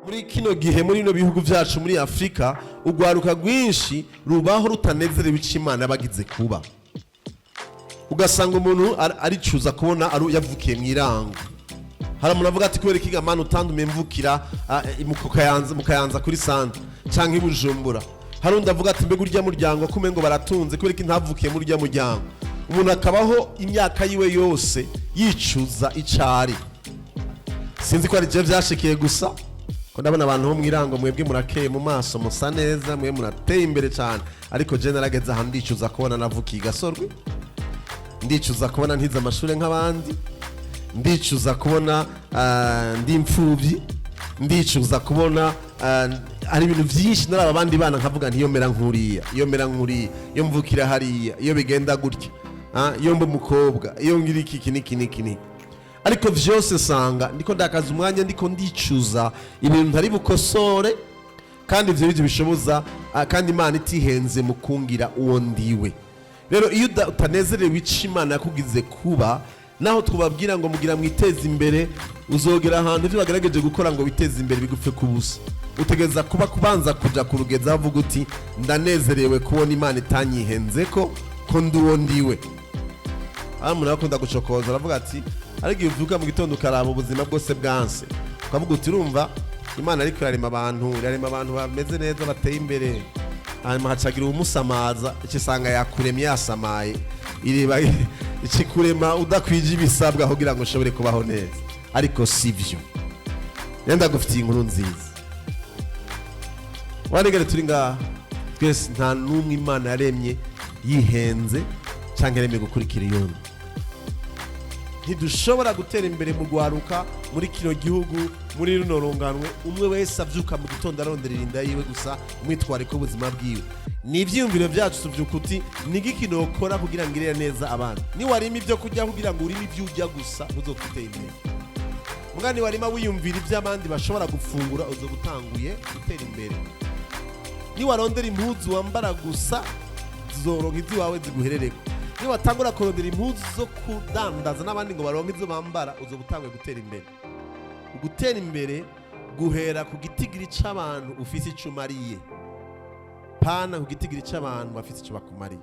Muri kino gihe, muri bino bihugu byacu, muri Afurika, urwaruka rwinshi rubaho rutanezerewe ico Imana bagize kuba. Ugasanga umuntu aricuza kubona ari yavukiye mu irango. Hari umuntu avuga ati: "Kubera iki Mana utandumiye mvukira mu Kayanza kuri centre canke i Bujumbura?" Hari undi avuga ati: "Mbega urya muryango kume ngo baratunze, kubera iki ntavukiye muri urya muryango?" Umuntu akabaho imyaka yiwe yose yicuza icari. Sinzi ko ari je vyashikiye gusa, ko ndabona abantu bo mwirango, mwebwe murakeye mu maso, musa neza, mwe murateye imbere cyane. Ariko je narageze ahantu ndicuza kubona navukiye i Gasorwe, ndicuza kubona ntize amashuri nk'abandi, ndicuza kubona ndi imfubyi, ndicuza kubona hari ibintu byinshi naraba abandi bana nkavuga nti: "Iyo mera nkuriya, iyo mera nkuriya, iyo mvukira hariya, iyo bigenda gutya, iyo mba umukobwa, iyo ngira iki, iki n'iki n'iki n'iki." Ariko vyose sanga ndiko ndakaza umwanya, ndiko ndicuza ibintu ntari bukosore, kandi ivyo bivyo bishoboza, kandi Imana itihenze mu kungira uwo ndiwe. Rero iyo utanezerewe ico Imana yakugize kuba, naho twababwira ngo mugira mwiteze imbere, uzogera ahantu ivyo bagerageje gukora ngo witeze imbere bigupfe kubusa. Utegereza kuba kubanza kuja ku rugeza avuga uti: "Ndanezerewe kubona Imana itanyihenze ko ndi uwo ndiwe." Aho umuntu akunda gucokoza aravuga ati: "Ariko iyo uvyuka mu gitondo ukaraba ubuzima bwose bwanse, ukavuga uti: 'Urumva Imana ariko irarema abantu, irarema abantu bameze neza, bateye imbere, hanyuma hacagira uwumusamaza, icisanga yakuremye yasamaye, ireba ikikurema udakwije ibisabwa kugira ngo ushobore kubaho neza.'" Ariko sivyo. Rero ndagufitiye inkuru nziza. Wanigere turi ngaha twese, nta n'umwe Imana yaremye yihenze cyangwa yaremye gukurikira iyundi. Ntidushobora gutera imbere mu rwaruka muri kino gihugu, muri runo runganwe, umwe wese avyuka mu gitondo aronderera inda yiwe gusa. Umwitwariko w'ubuzima bwiwe ni ivyiyumviro vyacu. Tuvyuka uti: "Ni igiki nokora kugira ngirire neza abandi?" Niwarima ibyo kurya kugira ngo urime ibyo urya gusa, ntuzokutera imbere. Muga niwarima wiyumvira ibyo abandi bashobora gufungura, uzoba utanguye gutera imbere. Niwarondera impuzu wambara gusa, zizoronka iziwawe ziguherereko. Niwatangura kurondera impuzu zo kudandaza n'abandi ngo baronke izo bambara, uzoba utanguye gutera imbere. Gutera imbere guhera ku gitigiri c'abantu ufise ico umariye, pana ku gitigiri c'abantu bafise ico bakumariye.